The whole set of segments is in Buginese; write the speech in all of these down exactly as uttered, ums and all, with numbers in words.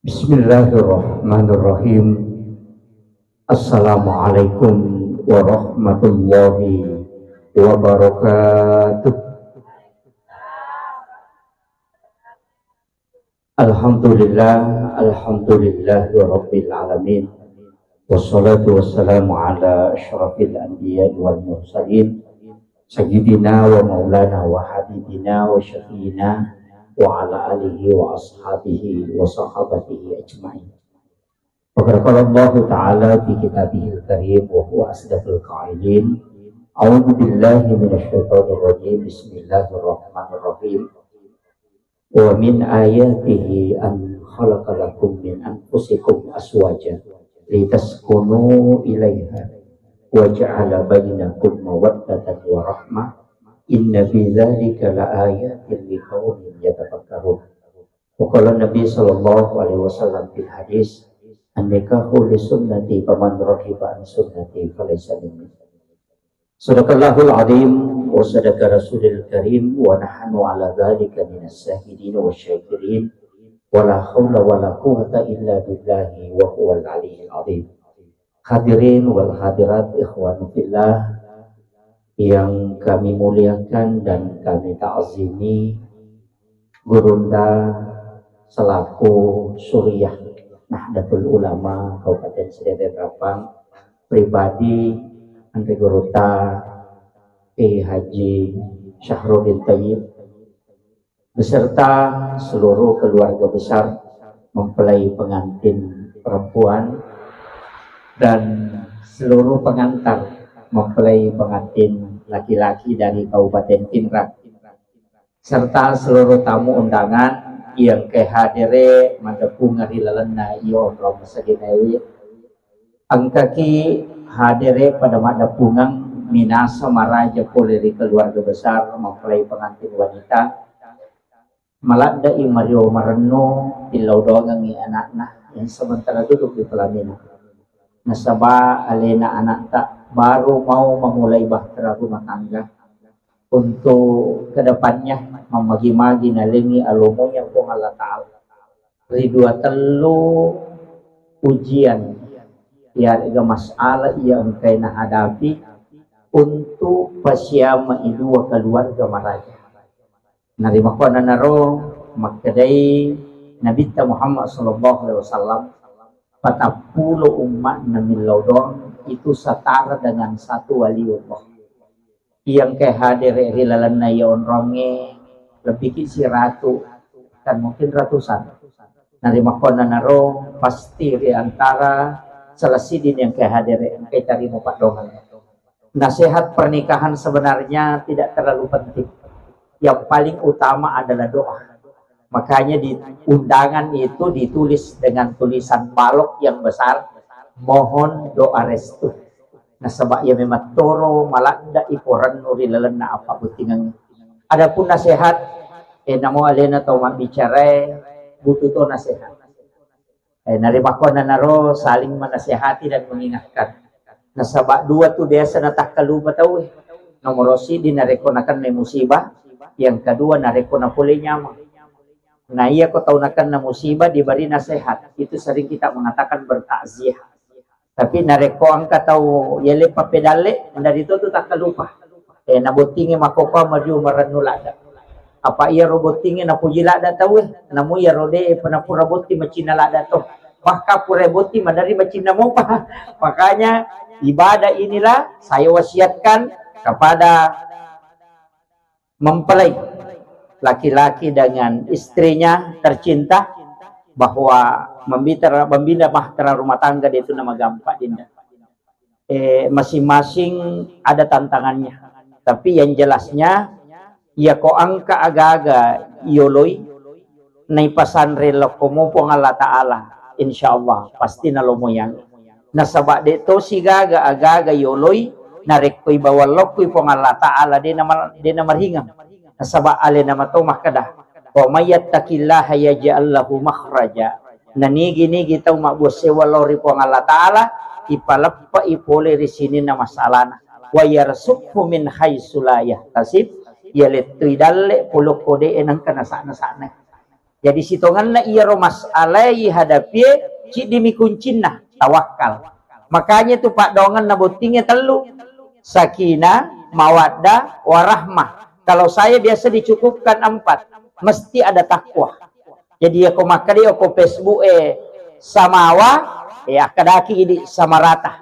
Bismillahirrahmanirrahim. Assalamualaikum warahmatullahi wabarakatuh. Alhamdulillah, alhamdulillahi rabbil alamin. Wassalatu wassalamu ala asyrafil anbiya'i wal mursalin, sayyidina wa maulana wa habibina wa syafi'ina wa ala alihi wa ashabihi wa sahabatihi ajma'in. Wa qad qala Allahu ta'ala fi kitabihil karim wa huwa asdaqul qailin. A'udzu billahi minasy syaithanir rajim. Bismillahirrahmanirrahim. Wa min ayatihi an khalaqa lakum min anfusikum azwaja litaskunu ilaiha wa ja'ala bainakum mawaddatan wa rahmah. Inna fi dzalika laayatin liqaumin yatafakkarun. Wa qala Nabi sallallahu alaihi wasallam fil hadis, "An-nikahu li sunnati, faman raghiba an sunnati falaysa minni." Sadaqallahul azim wa sadaqa rasulil karim wa nahnu ala dzalika minas syahidin wa syakirin wa la haula wa la quwwata illa billahi wa huwal aliyyil azim. Hadirin wal hadirat, ikhwanu fillah yang kami muliakan dan kami ta'zimi, Gurunda selaku Suriah Nahdlatul Ulama Kabupaten Sidenreng Rappang, pribadi Anre Gurutta Kiai Haji Syahrudin Thayyib, beserta seluruh keluarga besar mempelai pengantin perempuan dan seluruh pengantar mempelai pengantin laki-laki dari Kabupaten Pinrang, serta seluruh tamu undangan yang engkae hadere maddeppungeng ri lalenna iyo onrong masaginae. Engkaki hadere pada maddeppungeng minasa maraja pole ri keluarga besar mempelai pengantin wanita. Maladde'i Mario marennu, tillau doangengngi anakna yang sementara duduk di pelaminan. Nasaba alena anakta baru mau memulai bahtera rumah tangga. Untuk kedepannya, mammagi-magi nalengi alomonya Puang Allah Ta'ala. Ri dua tellu ujian, iyarega masalah iya engkai nahadapi untuk pasiamai dua keluarga maraja. Narimakkuannanaro makkedai Nabitta Muhammad sallallahu alaihi wasallam, patappulo umma'na millau doang itu setara dengan satu waliullah. Iya engkae hadere ri lalenna iya onrongnge lebbiki siratu, kan mungkin ratusan. Narimakkuannanaro pasti ri antara salah sidini engkae hadere engkae tarima paddoangeng. Nasihat pernikahan sebenarnya tidak terlalu penting. Yang paling utama adalah doa. Makanya di undangan itu ditulis dengan tulisan balok yang besar, "Mohon doa restu." Nasaba iya memettoro maladde iporennu ri lalenna apa bottingengnge. Adapun nasihat, eh, namo alena tau mabbicarae butuh to nasihat. Eh, narimakkuannanaro saling menasehati dan mengingatkan. Nasaba dua tu biasa natakkalupa tauwe. Nomoro siddi narekko nakennai musibah, yang kedua narekko napole nyameng. Nah, iya ko tau nakenna musibah diberi nasihat, itu sering kita mengatakan bertakziah. Tapi narekko engka tau yale pappedalle, dari to tu takkalupa. Eh, nabottingi makkokkoe maju marennu ladde. Apa iyaro bottingnge napuji ladde tauwe, namu iyaro de penapura botting macinna ladde to. Bahkan pura botting maderri macinna mopa. Makanya ibadah inilah saya wasiatkan kepada mempelai laki-laki dengan istrinya tercinta bahwa membina, membina bahtera rumah tangga itu nama gampang dinda. Eh, masing-masing ada tantangannya. Tapi yang jelasnya, iya ko engka aga-aga yoloi, naipasanre lokkomu Puang Allah Ta'ala, insya Allah pasti nalomoyang. Nasaba de to sigaga aga-aga yoloi, narekko ibawang lokkoi Puang Allah Ta'ala, de nama, de namaringeng. Nasaba alena mato makkeda, "Wa may yattaqillaha yaj'al lahu makhraja." Nanigi-nigi tau mabbuang sewwa lao ri Puang Allah Ta'ala, ipaleppe'i pole ri sininna masalana. "Wa yarzuqhu min haitsu la yahtasib." Iya lettui dalle polokko de nengka nasa-nasana. Jadi sitongenna iyaro masalah ihadapie, ciddimi kuncinna, tawakkal. Makanya tu paddoangenna bottingnge tellu, sakinah, mawaddah, warahmah. Kalau saya biasa dicukupkan empat, mesti ada takwa. Jadi yako makkeda okko Facebook e samawa, ya akkadaki idi samarata.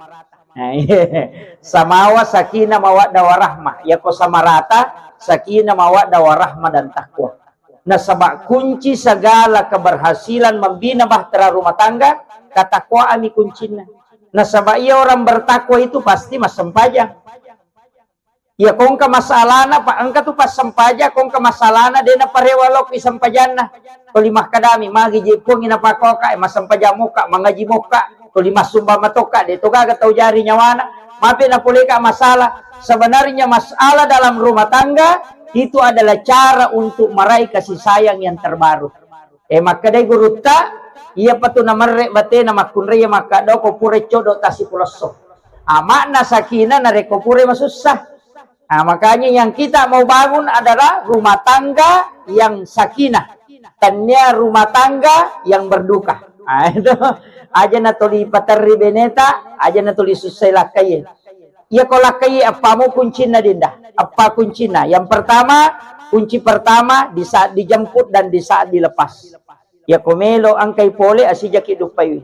Nah, iya. Samawa, sakinah, mawaddah, warahmah. Yako samarata, sakinah, mawaddah, warahmah, dan takwa. Nasaba kunci segala keberhasilan membina bahtera rumah tangga, katakwaami kuncinna. Nasaba iya orang bertakwa itu pasti massempajang. Iya, kongka masalahna, pa engka tu passempajang, kongka masalahna de naparewa lokki sempajanna. Tuli makkadami, magi je Puang ina pakoka, eh, massempajang mokka, mangaji mokka, tuli massumbang matokka, de to gaga tau jari nyawana. Mape napoleka masalah. Sebenarnya masalah dalam rumah tangga itu adalah cara untuk meraih kasih sayang yang terbaru. Eh, makkedai gurutta, iya patu namerre batena makkunrai makkadoko pura codo tasi pulesso. Ama'na sakinah narekko pura masussa. Nah, makanya yang kita mau bangun adalah rumah tangga yang sakinah. Tania rumah tangga yang berduka. Nah, itu aja natuli paterri beneta, aja natuli sussai lakkaie. Iya ko lakkaie appamu kuncinna dinda? Appa kuncinna? Yang pertama, kunci pertama di saat dijemput dan di saat dilepas. Iya ko melo engkai pole asijaki duppaiwi.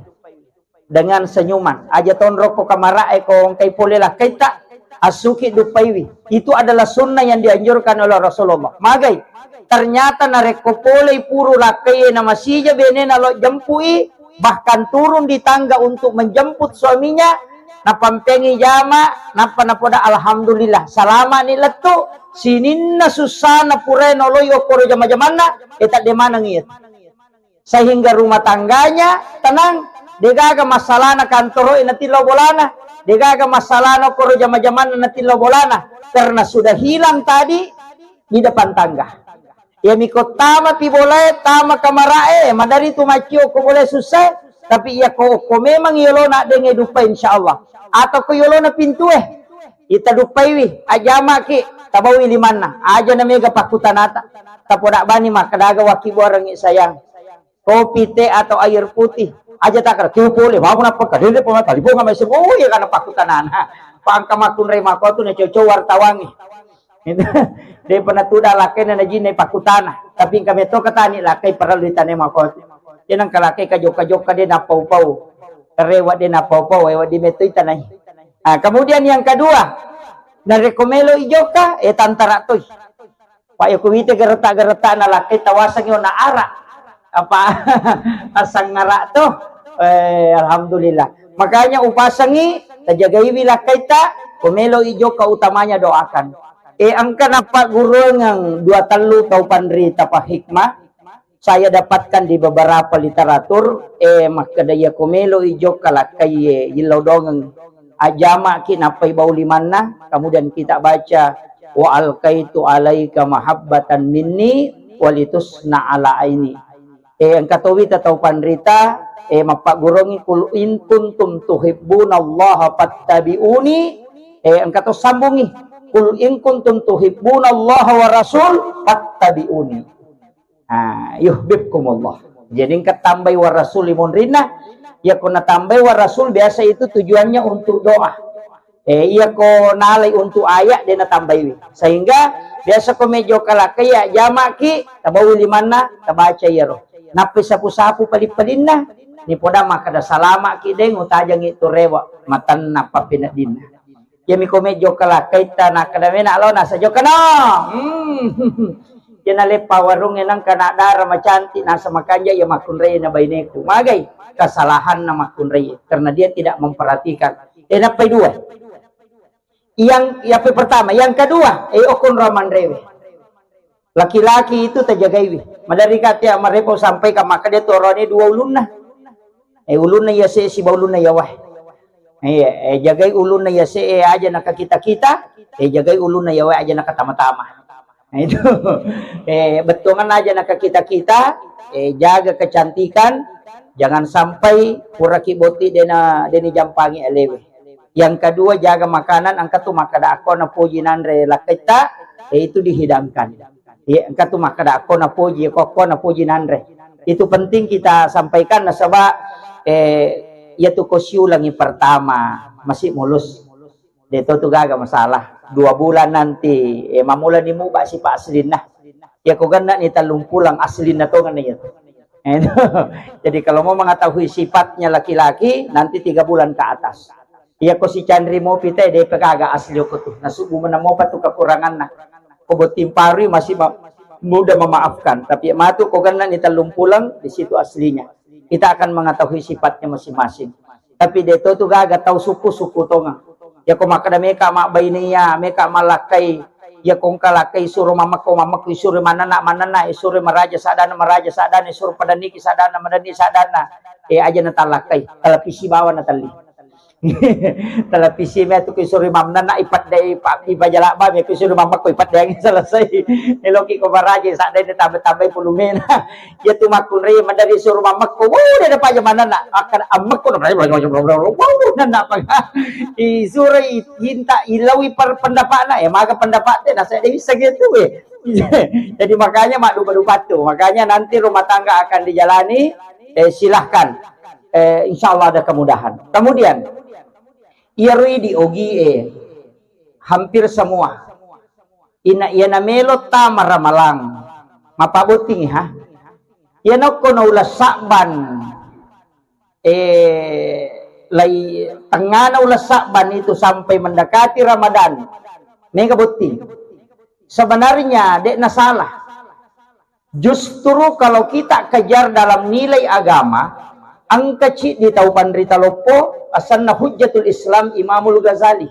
Dengan senyuman. Aja tonrokko kamarae ko engkai pole lakkaitta, assuki duppaiwi. Itu adalah sunnah yang dianjurkan oleh Rasulullah. Magai, ternyata narekko polei puru lakkaie na masija benena lo jempui, bahkan turun di tangga untuk menjemput suaminya, napampengi jama, nappa napoda alhamdulillah, salama ni lettu, sininna sussana purae noloi okkoro jama-jamanna, e tadde maneng iya. Sehingga rumah tangganya tenang, degaga masalahna kantoro e natillau bolana, degaga masalahna okkoro jama-jamanna natillau bolana, karena sudah hilang tadi di depan tangga. Iya miko tama pi bolae, tama kamarae, madari tu maccio ko bolae sussa, tapi iya ko okko memang yolona denge dupa insyaallah. Atau ko yolona pintue, ita duppaiwi, ajamaki, tabawi limanna, aja na mega pakkutanata. Tapoda bani makkadaga waki buarengi sayang. Kopi, teh, atau air putih. Aja takar, tu pole, mau kenapa kadede pemata, dibuka mai semua, oh iya, karena pakutanana. Pangka makunrai makotu na cocok wartawangi. Itu. De pernah tuda lakkaina na jinna pakutana. Tapi engka metto katani lakkai parellu ditane makotu. Dia nang kalakai kajokka-jokka de napau-pau. Kerewa de napau-pau, ewa di metto itanai. Nah, kemudian yang kedua, narekko melo ijokka, eh tantara toi. Pak yako wite gereta-gereta na lakkai tawasangi ona ara. Apa asang ara to? Eh, alhamdulillah. Makanya upasangi, tajagaiwi lakkaita, ko melo ijokka utamanya doakan. Eh, engka nappagguruangeng dua tellu tau panrita pa hikmah, saya dapatkan di beberapa literatur, eh, makkeda iya ko melo ijokka lakkaie, yillau dongeng. Ajamaki nappai bau limanna, kemudian kita baca, "Wa alqaitu alaika mahabbatan minni walitusna ala aini." Eh, engka towi tau panrita, eh, mappagguruangi, "Qul in kuntum tuhibbunallaha fattabi'uni." Eh, engka to sambungi, "Qul in kuntum tuhibbunallaha wa rasul fattabi'uni." Ah, yuhibbukumullah. Jadi engka tambai wa rasul imunrinna, ya ko natambai wa rasul biasa itu tujuannya untuk doa. Eh, iya ko nalai untuk ayat de natambaiwi. Sehingga biasa ko mejo kalakkai ya jamaki, tabawi limanna, tabaca iyaro. Nappi sapu-sapu paling-palinna, ni poda makkada salamaki deng utajangi tu rewa, matanna pappineddinna. Iyami ko mejo kalakkaitta nakkada mena lo nasa jokana. Hmm. Iya naleppa warungnge nangka nadara macantik nasa makanja iya makkunrai na baineku. Magai kesalahanna makkunrai karena dia tidak memperhatikan. Eh, nappai dua. Yang, yang pertama, yang kedua, eh, okon ramanrewe. Laki-laki itu tajagaiwi. Maderri ka tea marepo sampai ka maka dia torone dua ulunna. Eh, ulunna iya se siba ulunna iya wae. Iya, eh, jagai ulunna iya se, eh, aja nakakita-kita, eh, jagai ulunna iya wae aja nakatama-tama. Nah, itu. Eh, bettuangan aja nakakita-kita, eh, jaga kecantikan, jangan sampai puraki boti dena, deni jampangi alewe. Yang kedua, jaga makanan, engka tu makkada akko napoji nanre lakkaitta, eh, itu dihidangkan. Iya, engka tu makkada akko napoji, ko akko napoji nanre. Itu penting kita sampaikan, nasaba, eh, iyatu ko siulangi pertama, masih mulus. De' to tu gaga masalah. Dua bulan nanti, eh, mammulani muba sipa aslinna. Iya ko genna'ni tellumpulang, aslinna tongeng iyatu. Jadi kalau mau mengetahui sifatnya laki-laki, nanti tiga bulan ke atas. Iya ko sicanri mopi te, de' pa gaga asli ko tu. Nasubbu meneng mopa tu kekuranganna. Ko botting parui masih ma-, mudah memaafkan. Tapi matu ko genna'ni tellumpulang, di situ aslinya. Kita akan mengetahui sifatnya masing-masing. Tapi de' to tu gaga tau suku-suku tongeng. Iya ko makkeda meka mabbaineya, meka mallakkai. Iya ko engka lakkai, suro mammekko, mammekko, isuro mannenna, mannenna, isuro maraja saddanna, maraja saddanna, isuro padenniki saddanna, madenni saddanna. Eh, aja natallakkai, televisi bawa natelli. Televisi me tu kisuri mamnana ipadde, ipa-, ipajalabba me kisuri mammekko ipaddeangi selesai. Eloki ko maraja sadda ini tambah-tambahi pulumena. Iya tu makkunrai madari suru mammekko. Wow, de' napaja manana. Akan ammekko na. Wow, nana apa? Isuru i-, inta ilawi per-, pendapatna. Eh, maga pendapat te, nasa de' bisa gitu, eh. Jadi makanya mak dupa-dupa tu. Makanya nanti rumah tangga akan dijalani, eh, silahkan. Eh, insya Allah ada kemudahan. Kemudian, iyaro idi ogie, hampir semua. Ina iya namelo tama ramalang. Mapabotting, ha? Iya nokko na uleng Sa'ban, eh, lai tengngana uleng Sa'ban itu sampai mendekati Ramadan. Mega botting. Sebenarnya de' nasalah. Justru kalau kita kejar dalam nilai agama, engka ciddi tau panrita loppo, asenna Hujjatul Islam Imamul Ghazali.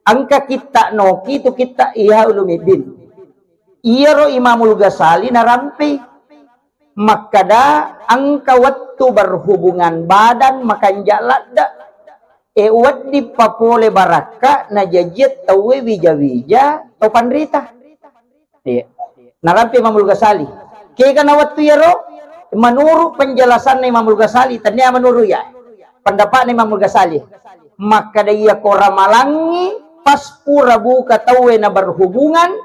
Engka kitta noki tu kitta Ihya Ulumuddin. Iyaro Imamul Ghazali narampei. Makkeda engka wettu berhubungan badan makanja' ladde'. E, wedding papole barakka najajiang tauwe wija-wija tau panrita. Iya. Narampe Imamul Ghazali. Kega na wettu iyaro? Menurut penjelasanna Imamul Ghazali, tennia menurut iya. Pendapatna Imamul Ghazali. Makkeda iya ko ramalangngi pas pura buka tauwe na berhubungan,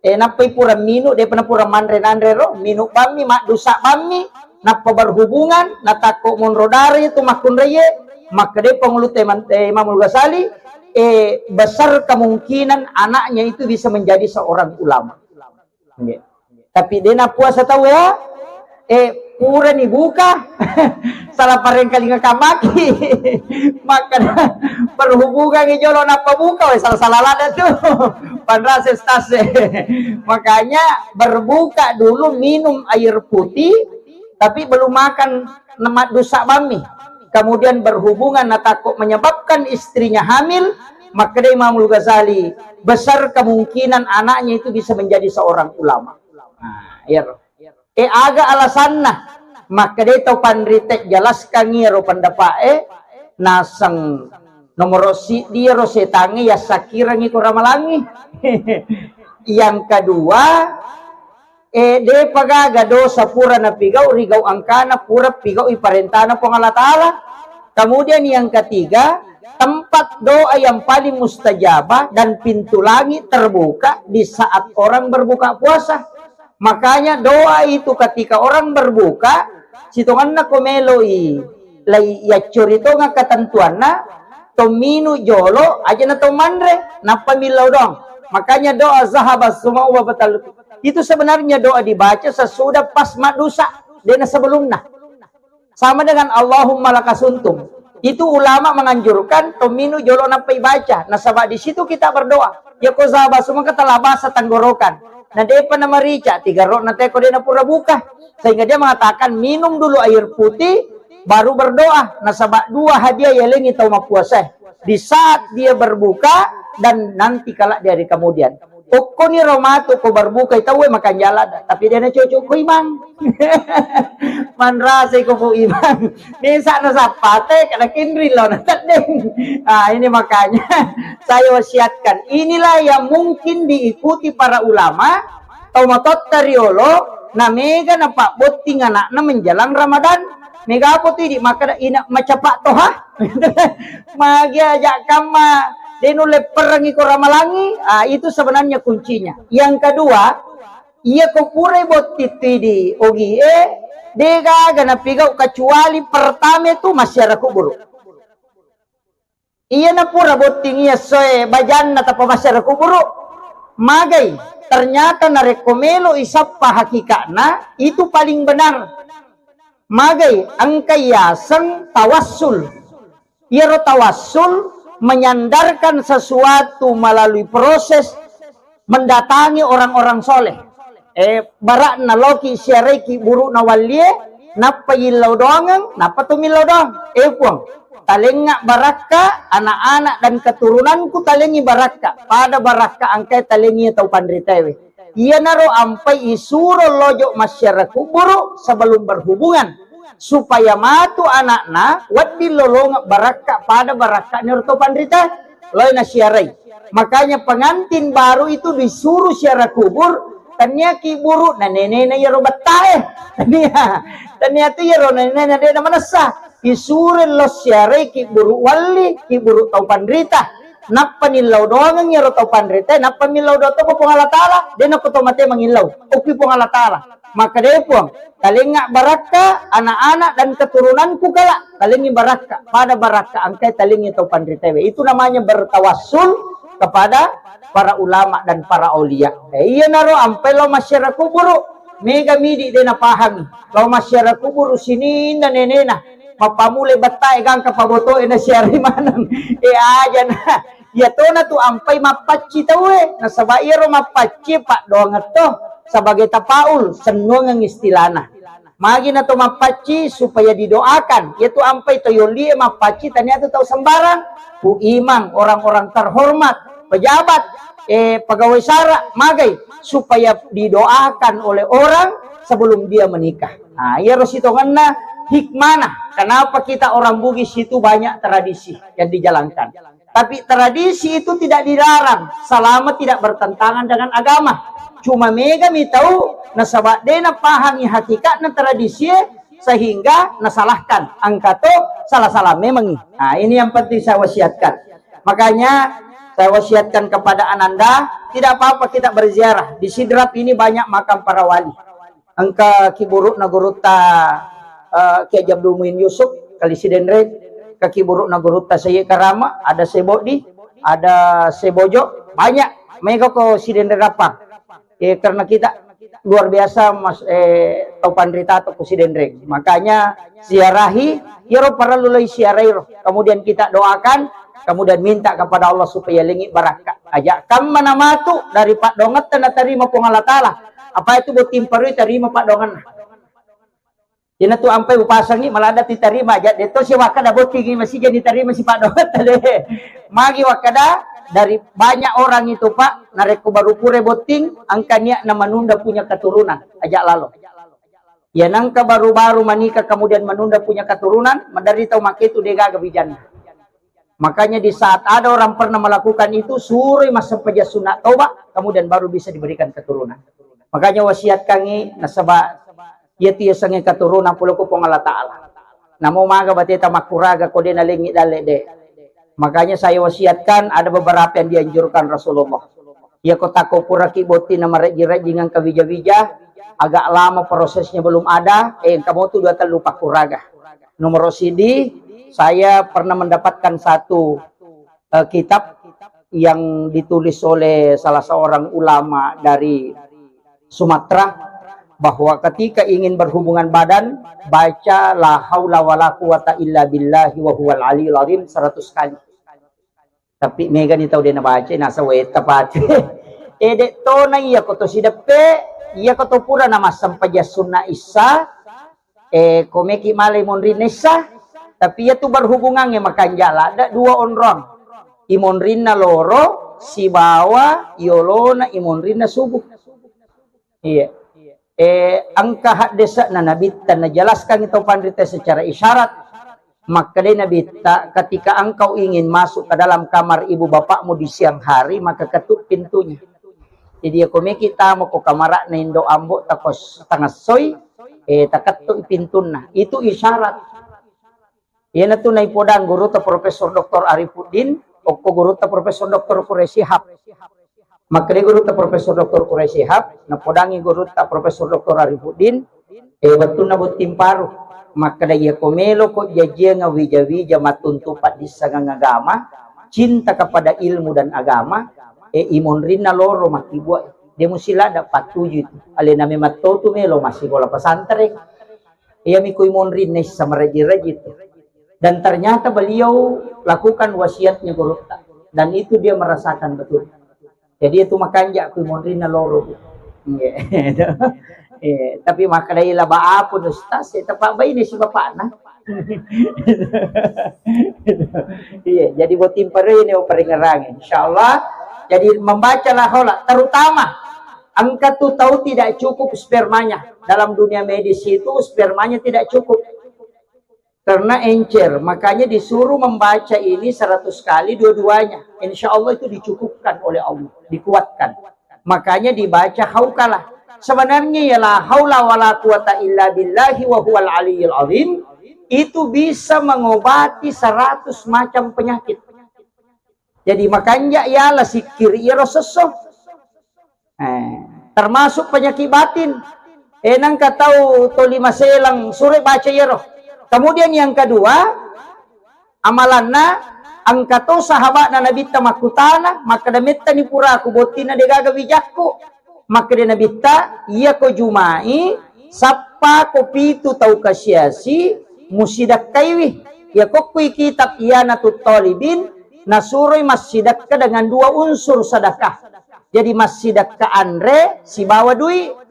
eh, nappai pura minu, depa na pura manre nanre ro, minu bammi, maddusa bammi, nappa berhubungan, natakko monro dara itu makkunraie, makkeda pangulutta Imam-, eh, Imamul Ghazali, eh, besar kemungkinan anaknya itu bisa menjadi seorang ulama. Nggih. Tapi de' napuasa tau ya, eh, purani buka, salah parengkalinga kamaki. Maka berhubungan jolo nappa buka, weh, salah-salah lada tu. Panrase stase. Makanya berbuka dulu minum air putih, tapi belum makan, na maddusa bammi. Kemudian berhubungan, natakko menyebabkan istrinya hamil, makkeda Imamul Ghazali, besar kemungkinan anaknya itu bisa menjadi seorang ulama. Nah, iya ro. Eh, aga alasanna? Makkeda tau panrita jelaskan iyaro pendapat e, naseng nomoro siddi iyaro setangnge yassakirangi ko ramalangngi. Yang kedua, eh, depa gaga dosa pura napigau ri gau engkana pura pigau i parentana Puang Allah Ta'ala. Kemudian yang ketiga, tempat doa yang paling mustajabah dan pintu langit terbuka di saat orang berbuka puasa. Makanya doa itu ketika orang berbuka, sitonganna ko meloi lai yaccori tonga ketentuanna, to minu jolo aja na to manre, nappa millau doang. Makanya doa zahaba sumau wa batal itu sebenarnya doa dibaca sesudah pas maddusa, dena sebelumna. Sama dengan Allahumma laka sumtu. Itu ulama menganjurkan to minu jolo nappa ibaca. Nasaba di situ kita berdoa. Ya ko zahaba sumau ka tala basa tenggorokan. Na depa na marica, tiga ro na teko dena pura buka. Sehingga dia mengatakan minum dulu air putih, baru berdoa. Nasaba dua hadiah yalengi tau mappuasa. Di saat dia berbuka dan nanti kala di hari kemudian. Okkoni ro matu ko berbuka tauwe makan jala, tapi dia na cocok ko imang. Manrasai ko pu imang. Desa na sappate kada kinri lo na teddeng. Ah, ini makanya saya wasiatkan. Inilah yang mungkin diikuti para ulama, tau matotta riolo, na mega na pabbotting anakna menjelang Ramadan. Mega apa tu idi makkeda ina macapa toha. Magi aja kamma, de nulle perengi ko ramalangi, ah, itu sebenarnya kuncinya. Yang kedua, iya ko purai botting tu idi ogie, Degaga napigau kecuali pertama itu massiara kuburu. Iya na pura botting iya soe bajanna tappa massiara kuburu. Magai, ternyata narekko melo isappa hakikatna itu paling benar. Magai, engka yaseng tawassul. Iyaro tawassul menyandarkan sesuatu melalui proses mendatangi orang-orang soleh. Eh, barakna loki siaraiki burukna wallie, nappa yillau doangeng, nappa tu millau doang. Eh, Puang, talengnga barakka anak-anak dan keturunanku, talengi barakka. Pada barakka engkai talengi tau panritaewe. Iyanaro ampai isuro lojo massiara kuburu sebelum berhubungan, supaya matu anakna wedding lolongeng barakka pada barakka niro tau panrita loi nasiarai. Makanya pengantin baru itu disuruh siara kubur, tania kiburu na nenena yaro bettae. Tania, tania tu yaro nenena de na manessa. Isuro lo siarai kiburu walli, kiburu tau panrita. Nappa nillau doangeng iyaro tau panrita, nappa millau doang to ko Puang Allah Taala, de nako to mate mangillau. Okki Puang Allah Taala. Maka de Puang, talengnga barakka anak-anak dan keturunanku kala, talengi barakka. Pada barakka engkai talengi tau panritaewe. Itu namanya bertawassul kepada para ulama dan para aulia. Eh, iyanaro ampai lo massiara kuburu, mega midi de napahangi. Lo massiara kuburu sininna nenena. Mappamule bettae gangka pabotoe na siari maneng. Eh, aja na. Iya tona tu ampai mappacci tauwe. Nasaba iyaro mappacci paddoangeng to sebagai tapaul, sennuangeng istilana. Magi na to mappacci supaya didoakan. Iya tu ampai to yollie mappacci tania tu tau sembarang. Ku imang, orang-orang terhormat, pejabat, eh, pegawai sara, magai supaya didoakan oleh orang sebelum dia menikah. Nah, iyaro sitongenna hikmana. Kenapa kita orang Bugis itu banyak tradisi yang dijalankan? Tapi tradisi itu tidak dilarang selama tidak bertentangan dengan agama. Cuma mega mi tau nasaba de napahangi hakikatna tradisi sehingga nasalahkan. Engka to salah-salah memangi. Nah, ini yang penting saya wasiatkan. Makanya saya wasiatkan kepada Ananda, tidak apa-apa kita berziarah. Di Sidrap ini banyak makam para wali. Engka kiburukna gurutta, eh, Kiai Abdul Muin Yusuf, kali Sidenreng, ke kiburukna gurutta Sayyid Karama, ada Sebodi, ada Sebojo, banyak. Mega ko Sidenreng Rappang. Eh, karena kita luar biasa, Mas, eh, tau panrita to ko Sidenreng. Makanya ziarahi, iyaro parellu lai siarai ro. Kemudian kita doakan, kemudian minta kepada Allah supaya lengi barakka. Aja kamma namatu dari paddoangetta natarima Puang Allah Taala. Apa itu botting parui tarima paddoangenna. Ina tu ampai upasangi malada titarima aja. Deto si wakkada bottingi masija ditarima si paddoangetta de. Magi wakkada dari banyak orang itu, Pak, narekko baru pure botting, engka niat na menunda punya keturunan. Aja lalo. Ya nangka baru-baru menikah kemudian menunda punya keturunan, maderri tau maketu de gaga bijanna. Makanya di saat ada orang pernah melakukan itu, suroi massempajang sunat toba, kemudian baru bisa diberikan keturunan. Makanya wasiatkangi nasaba iya tu yasengnge keturunan pole ko Puang Allah Taala. Namo maga bateta makkuraga ko de nalengi dalle de. Makanya saya wasiatkan ada beberapa yang dianjurkan Rasulullah. Iya ko tako puraki botting na marejjing-rejjing engka wija-wija, agak lama prosesnya belum ada, eh, engka motu dua tellu pakkuraga. Nomor sidi, saya pernah mendapatkan satu, eh, kitab yang ditulis oleh salah seorang ulama dari Sumatera, bahwa ketika ingin berhubungan badan, baca la haula wala quwata illa billahi wa huwal aliyul azim seratus kali. Tapi mega ni tau de nabaca, nasa wetta pati. Eh, de tona iya ko to sideppe, iya ko to pura namassempajang sunna issa, eh, ko meki malai monrinna issa, tapi iya tu berhubungannya makanja ladde dua onrong. Imonrinna loro sibawa yolona imonrinna subuh. Iya. Eh, engka haddese'na Nabitta najelaskan tau panrita secara isyarat. Makkedai Nabitta, "Ketika engkau ingin masuk ke dalam kamar ibu bapakmu di siang hari, maka ketuk pintunya." Jadi, ko meki tama ko kamara'na indo ambo tako s-, tangessoi, eh, takettuk pintunna. Itu isyarat. Iyanatu naipodang gurutta Profesor Doktor Arifuddin, okko gurutta Profesor Doktor Quraish Shihab. Makkeda gurutta Profesor Doktor Quraish Shihab, napodangi gurutta Profesor Doktor Arifuddin, eh, wettunna botting paru, makkeda, "Iyako meloko jajiang wija-wija mattuntu paddissengang agama, cinta kepada ilmu dan agama, eh, imonrinna loro makkibua." Dia musti ladda pattuju itu. Alena memang totu melo massikola pesantren. Iya miko imonrinna issa maraji-raji itu. Dan ternyata beliau lakukan wasiatnya gurutta. Dan itu dia merasakan betul. Jadi itu makanja ku monrinna loro. Iya. Eh, tapi makkedai laba apun ustaz, eh, tepak baine si bapakna. Iya, jadi botting paru ini paringerangi. Insyaallah. Jadi membacalah hola, terutama engka tu tahu tidak cukup spermanya. Dalam dunia medis itu spermanya tidak cukup. Karena encer, makanya disuruh membaca ini seratus kali dua-duanya. Insya Allah itu dicukupkan oleh Allah, dikuatkan. Makanya dibaca haukalah. Sebenarnya ya la haula wala quwata illa billahi wa huwal aliyyil azim, itu bisa mengobati seratus macam penyakit. Jadi makanja ya la sikkiri iyaro sesso. Eh, termasuk penyakit batin. Eh, nangka tau toli maselang, sure baca iyaro. Kemudian yang kedua, amalanna, engka to sahabatna Nabitta makkutana, makkeda, "Mettani puraku bottinna degaga wijakku." Makkeda Nabitta, "Iyako jumai, sappako pitu tau kasiasi, musidakkaiwi." Iyako kui kitab Ianatut Talibin, nasuroi massidakka dengan dua unsur sedekah. Jadi massidekka anre sibawa dui.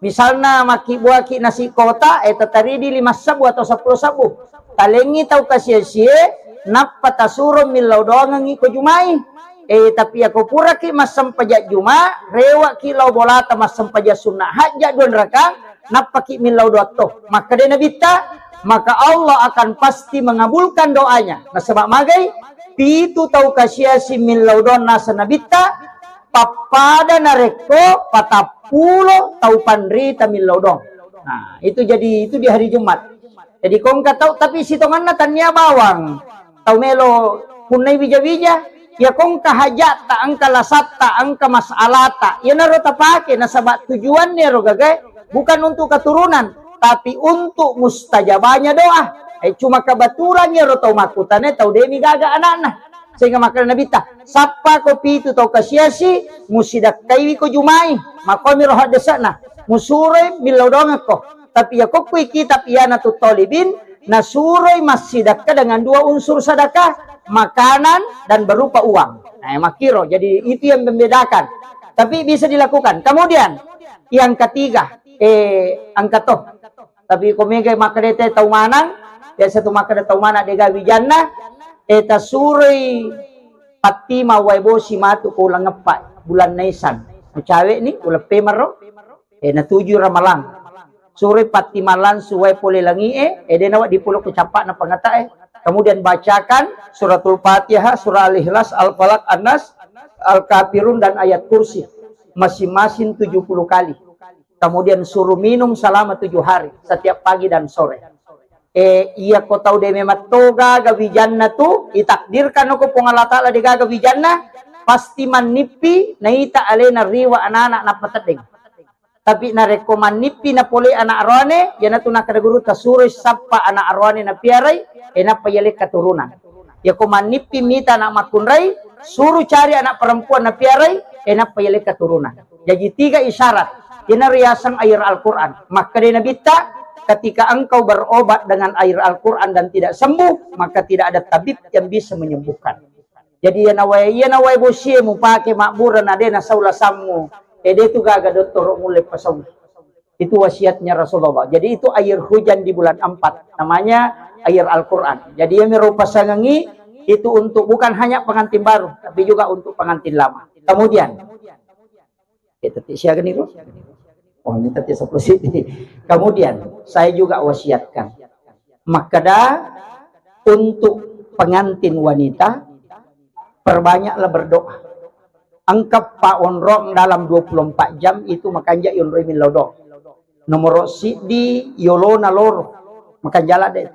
Misalna makkibbuaki nasi kota, eh, tataridi lima sebbu atau seppulo sebbu. Talengngi tau kasiasie, nappa tasuro millau doangengngi ko jumai. Eh, tapi ako puraki massempajang juma, rewaki lao bolata massempajang sunna hajja dua rakang, nappaki millau doatto. Makkeda Nabitta, maka Allah akan pasti mengabulkan doanya. Nasaba magai, pitu tau kasiasi millau doang nasa Nabitta, pappada narekko patappulo tau panrita millau doang. Nah, itu jadi, itu di hari Jumat. Jadi kongka tau, tapi sitonganna tania bawang. Tau melo punnai wija-wija, ya kongka hajatta, engka lasatta, engka masalata. Iyanaro tapake, nasaba tujuanna ero gagae bukan untuk keturunan, tapi untuk mustajabahnya doa. Eh, cuma kebetulan ero tau makkutane tau demi gaga anakna. Sehingga makkeda Nabitta, "Sappako pitu tau kasiasi, musidakkaiwi ko jumai." Makomiro haddese'na, musuroi millau doangekko. Tapi ya kokkui kitab Ianatut Talibin, nasuroi massidakka dengan dua unsur sedekah, makanan dan berupa uang. Nah, makkiro. Jadi itu yang membedakan. Tapi bisa dilakukan. Kemudian yang ketiga, eh, angka to. Tapi ko mega makkeda te tau manang, biasa tu makkeda tau manang dega wijanna, eh, tasuroi pattima wae bosi matu ko uleng eppa, bulan Naisan. Mucawe ni, uleng pemaro, eh, natuju Ramalang. Suroi pattima langsung wae pole langi e, eh, dena wa dipolo ko cappana pangata e. Kemudian bacakan suratul Fatihah, surah Al-Ikhlas, Al-Falaq, An-Nas, Al-Kafirun, dan ayat kursi. Masing-masing tujuh puluh kali. Kemudian suruh minum selama tujuh hari, setiap pagi dan sore. Eh, iya ko tau de memang toga gaga wijanna tu, itakdirkan ko Puang Allah Ta'ala de gaga wijanna, pasti mannippi, naita alena riwa anak-anak nappa teddeng. Tapi narekko mannippi napole anak aroane, iyanatu nakkeda guru tasuroi sappa anak aroane napiarai, eh, nappa yaleng katurunan. Yako mannippi mita anak makkunrai, suru cari anak perempuan napiarai, eh, nappa yaleng katurunan. Jaji tiga isyarat. Iyana riaseng air Al-Quran. Makkeda Nabitta, "Ketika engkau berobat dengan air Al-Quran dan tidak sembuh, maka tidak ada tabib yang bisa menyembuhkan." Jadi iyana wae, iyana wae bosie mupake mabbura na de nasau lasammu, eh, de tu gaga dottoro mulle pasau. Itu wasiatnya Rasulullah. Jadi itu air hujan di bulan empat. Namanya air Al-Quran. Jadi yang merupasangi itu untuk bukan hanya pengantin baru, tapi juga untuk pengantin lama. Kemudian, eh, tadi siaga nih, Bro? Oh, ini tadi sepuluh siti. Kemudian, saya juga wasiatkan. Makkeda untuk pengantin wanita, perbanyaklah berdoa. Engka pa onrong dalam dua puluh empat jam itu makanja yonroi millau doang. Nomor siddi yolona loro. Makanja ladde.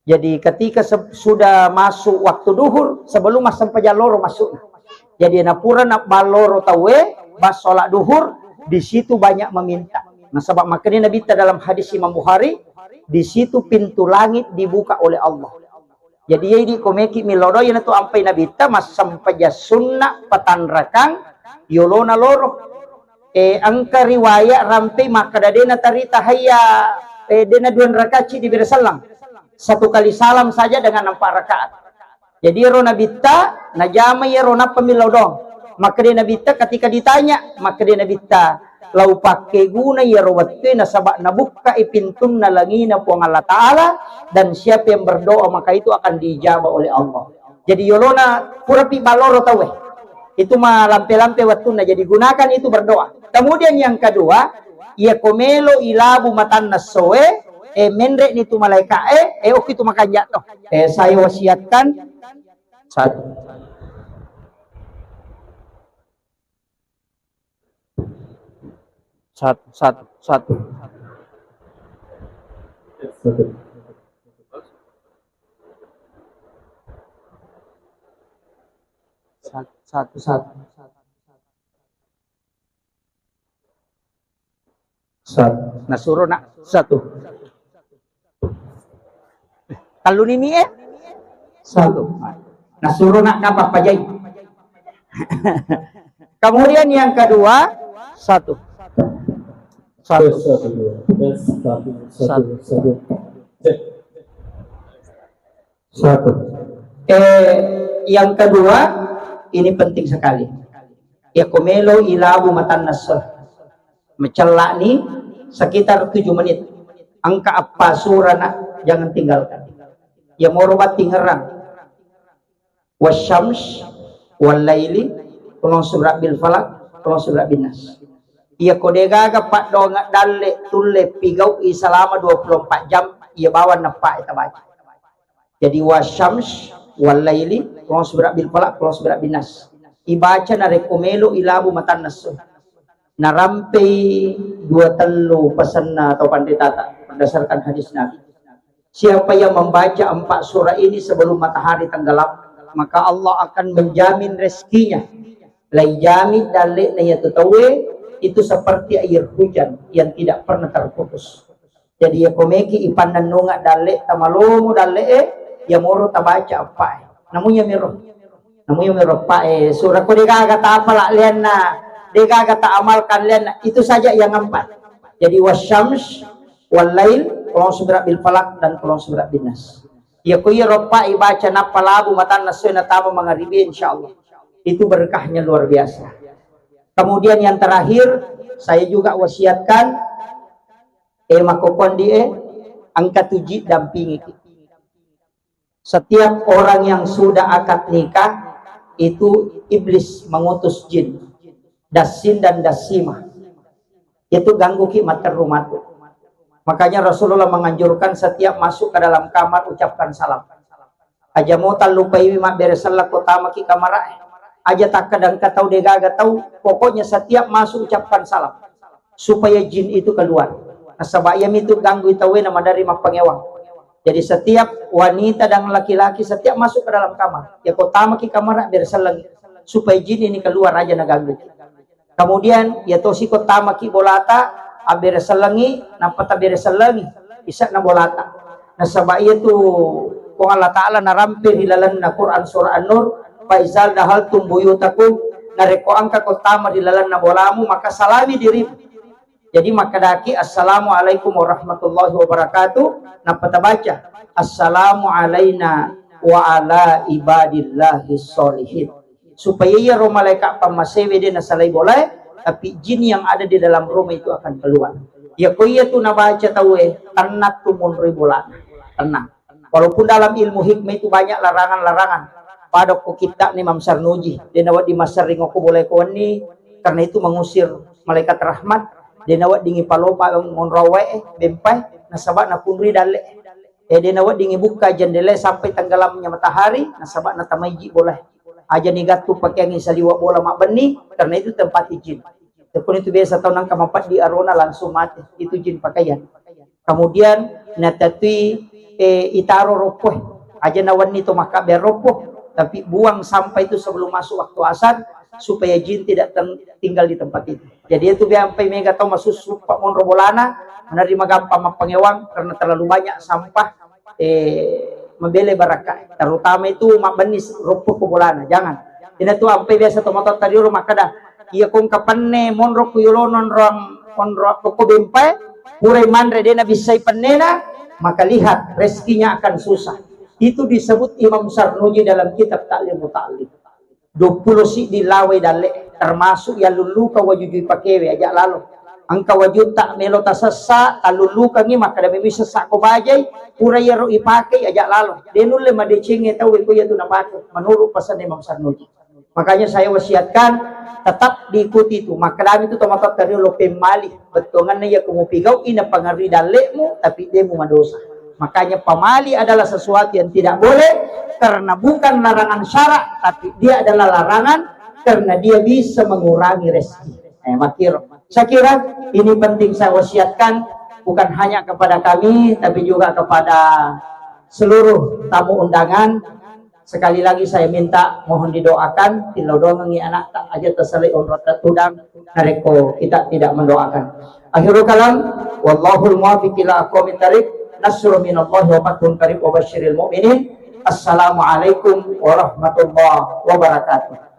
Jadi ketika se-, sudah masuk waktu duhur, sebelum massempajang loro masuk. Jadi napura nabbang loro tauwe, bas sholat duhur, di situ banyak meminta. Nasaba makkeda Nabitta dalam hadis Imam Bukhari, di situ pintu langit dibuka oleh Allah. Jadi, iya idi ko meki millau doang, iyanatu ampai Nabitta massempajang sunna patanrakang yolona loro. Eh, engka riwayat rampe makkeda de natarita hayya, eh, de na dua rakaat di bere sellang. Satu kali salam saja dengan empat rakaat. Jadi, ero Nabitta najama iyaro nappa millau doang. Makkeda Nabitta ketika ditanya, makkeda Nabitta, "Lau pakkeguna iyaro wettue nasaba nabukkai pintunna langina Puang Allah Ta'ala, dan siapa yang berdoa maka itu akan diijabah oleh Allah." Jadi, yolona purapi balloro tauwe. Itu malampe-lampe wettunna. Jadi, gunakan itu berdoa. Kemudian yang kedua, iya ko melo ilabu matanna essoe, eh, menre ni tu malaika e, eh, okki tu makanja to. Eh, saya wasiatkan satu. Satu, satu, satu. Satu. Satu, satu, satu. Satu. Nasuro nak satu. Tallu nimi eh? Satu. Nasuro nak kapang pajai. Kemudian yang kedua, satu. Satu. Tes, satu, dua. Tes, satu, satu, satu. Cek. Satu. Eh, yang kedua, ini penting sekali. Iya ko melo ilabu matanna esso. Macellani sekitar tujuh menit. Engka eppa surana, jangan tinggalkan. Iya moro battingerang. Wasyams, wallaili, qul a'udzu birabbil falaq, qul a'udzu birabbin nas. Iya ko degaga paddoangeng dalle tulle pigau'i selama dua puluh empat jam, iya bawang nappa tabaca. Jadi, wasyams, wallaili, qul a'udzu birabbil falaq, qul a'udzu birabbin nas. Ibaca narekko melo ilabu matanna esso. Narampei dua tellu pasenna tau panritata berdasarkan hadis Nabi. Siapa yang membaca empat surah ini sebelum matahari tenggelam, maka Allah akan menjamin rezekinya. Laijamin dalle'na iyatu tauwe itu seperti air hujan yang tidak pernah terputus. Jadi, iya ko meki ipannennunga dalle'ta malomo dalle'e, iya moro tabaca eppa'e. Namu iya miro. Namu iya miro eppa'e. Sura ko degaga tapala lianna, degaga taamalkan lianna. Itu saja yang empat. Jadi, wasyams, wallail, qul a'udzu birabbil falaq, dan qul a'udzu birabbin nas. Iya ko iya roppa ibaca nappa labu matanna essoe natama mangaribi, insyaallah. Itu berkahnya luar biasa. Kemudian yang terakhir, saya juga wasiatkan, eh, makkokkondi, eh, engka tuji dampingi. Setiap orang yang sudah akad nikah, itu iblis mengutus jin, dassin dan dassima. Itu ganggu ki matteru matu. Makanya Rasulullah menganjurkan setiap masuk ke dalam kamar ucapkan salam. Aja mo tallupaiwi mabbere selleng ko tamaki kamarae. Aja takkeda engka tau degaga tau, pokoknya setiap masuk ucapkan salam. Supaya jin itu keluar. Nasaba iyamitu ganggui tauwe na maderri mappangewang. Jadi setiap wanita dan laki-laki setiap masuk ke dalam kamar, ya ko tamaki kamar abbere sellengi supaya jin ini keluar aja naganggu. Kemudian ya tosi ko tamaki bolata abbere sellengi, nappa tabbere sellengi ise'na bolata. Nasaba iyatu Puang Allah Ta'ala narampe ri lalenna Quran surah An-Nur, "Fa izal dahaltum buyutakum," narekko engka ko tama ri lalenna bolamu, maka salami dirimu. Jadi makkedaki, "Assalamualaikum warahmatullahi wabarakatuh." Nappa tabaca, "Assalamu alaina wa ala ibadillahi sholihin." Supaya iyaro malaikat pammasewe de nasalai bolae, tapi jin yang ada di dalam rumah itu akan keluar. Ya ko iya tu nabaca tauwe, tenang tu monroi bolana. Tenang. Walaupun dalam ilmu hikmah itu banyak larangan-larangan. Pada ko kitta ni Imam Sarnuji, de nawedding masserring ko bolae ko wenni, karena itu mengusir malaikat rahmat, de nawedding ipalopa monro awae, bempai, nasaba nakunrui dalle. Eh, de nawedding ibukka jendela sampai tenggelamnya matahari, nasaba natamai ji bolae. Aja ni gattu pakeangi saliwa bola mabbenni, karena itu tempati jin. Tekuni tu biasa tau nangka mapeddi arona langsung mate, itu jin pakaian. Kemudian natatui, eh, itaro roppoe. Aja nawenni to makkabbe roppo, tapi buang sampah itu sebelum masuk waktu asar, supaya jin tidak ten- tinggal di tempat itu. Jadi itu biampai mega tau masussu pa monro bolana, menari magampa mappangewang karena terlalu banyak sampah eh, mabele barakka, terutama itu mabbenni roppo ko bolana, jangan. Ina tu ampai biasa tomatoatta riolo makkada, iya kongka penne monro ku yolono onroang onro ko bempae, purai manre de nabissai pennena, maka lihat rezekinya akan susah. Itu disebut Imam Sarnuji dalam kitab Ta'lim Muta'allim. Duappulo siddi lawai dalle, termasuk yallulluka waju jui pakewe aja lalo. Engka wajutta melo tasessa, tallullukangi makkada memi sessa ko bajai, pura yero ipakei aja lalo. De nulle madecengnge tau ko iya tu napake menurut pesan Imam Sarnuji. Makanya saya wasiatkan tetap diikuti itu. Makkedami tu tomatoatta riolo pemmali. Bettuanganna iya ko mupigau ina pengaruhi dallemu, tapi demu madosa. Makanya pamali adalah sesuatu yang tidak boleh karena bukan larangan syarak, tapi dia adalah larangan karena dia bisa mengurangi rezeki. Eh, makir. Saya kira ini penting saya wasiatkan bukan hanya kepada kami, tapi juga kepada seluruh tamu undangan. Sekali lagi saya minta mohon didoakan, tillau doangengngi anakta aja terselai onrotta tudang narekko kita tidak mendoakan. Akhirul kalam, wallahul muwaffiq ila aqwamit thariq, nasrun minallahi wa fathun qarib wa basyiril mu'minin. Assalamualaikum warahmatullahi wabarakatuh.